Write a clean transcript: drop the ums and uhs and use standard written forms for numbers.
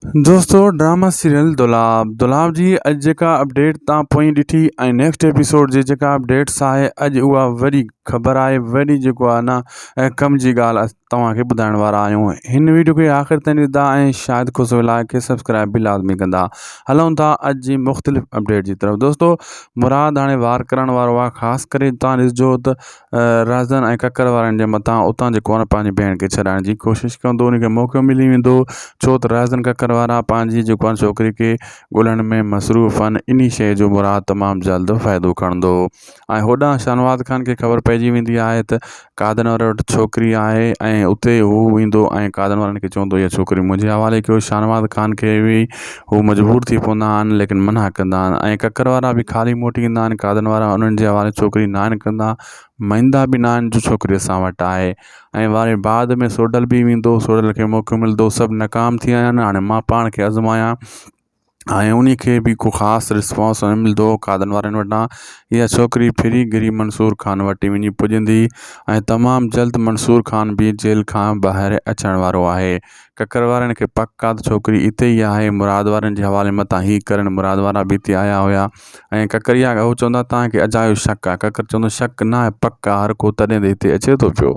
دوستو drama serial دولاب دولاب جي اڄ جيڪا اپڊيٽ تان پوئين ڏٺي ۽ نيڪسٽ ايپيسوڊ جي جيڪا اپڊيٽس آهي اڄ اها وڏي خبر آهي وڏي جيڪو آهي نه ڪم جي ڳالهه توهان کي ٻڌائڻ وارا آهيون هن ويڊيو کي آخر تائين ڏسندا ۽ شاهد کوسو ولاگ کي سبسڪرائب به لازمي ڪندا هلون ٿا اڄ جي مختلف اپڊيٽ جي طرف دوستو مراد هاڻي وار ڪرڻ وارو آهي خاص ڪري تان ڏسجو ته رازن ۽ ڪڪر وارن جي مٿان اتان جي ڪونه پنهنجي ڀيڻ کي ڇڏائڻ جي ڪوشش ڪندو ان کي موقعو ملي ويندو ڇو ته رازن ڪڪر وارا پنهنجي جيڪو آهي ڇوڪري کي ڳولڻ ۾ مصروف آهن انهي شيء جو مراد تمام جلد فائدو کڻندو ۽ هوڏانهن شاهنواز خان کي خبر پئجي ويندي آهي ته قادن واري وٽ ڇوڪري آهي ۽ اتي هو ايندو ۽ قادن وارن کي چوندو اها ڇوڪري منهنجي حوالي ڪيو شاهنواز خان کي به هو مجبور ٿي پوندا آهن ليڪن منع ڪندا آهن ۽ ڪڪر وارا به خالي موٽي ايندا آهن قادن وارا انهن جي حوالي ڇوڪري ناهن ڪندا مڃدا به ناهن جو ڇوڪري اسان وٽ آهي ۽ واري بعد ۾ سوڍل به ويندو سوڍل کي موقعو ملندو سڀ ناڪام ٿي ويا آهن هاڻي مان پاڻ کي آزمايان ۽ انهي کي به ڪو خاص رسپانس نه ملندو قادن وارن وٽان اها ڇوڪري ڦري گهري منصور خان وٽ وڃي پڄندي ۽ تمام جلد منصور خان به جيل کان ٻاهر اچڻ وارو آهي ڪڪر وارن کي پڪ آ ته ڇوڪري اتي ئي آهي مراد وارن جي حوالي متان هي ڪرن مراد وارا به اتي آيا هيا ۽ ڪڪر اها هو چوندا توهان کي اجايو شڪ آ ڪڪر چوندو شڪ نه آهي پڪ آ هر ڪو تڏهن ته هتي اچي ٿو پيو.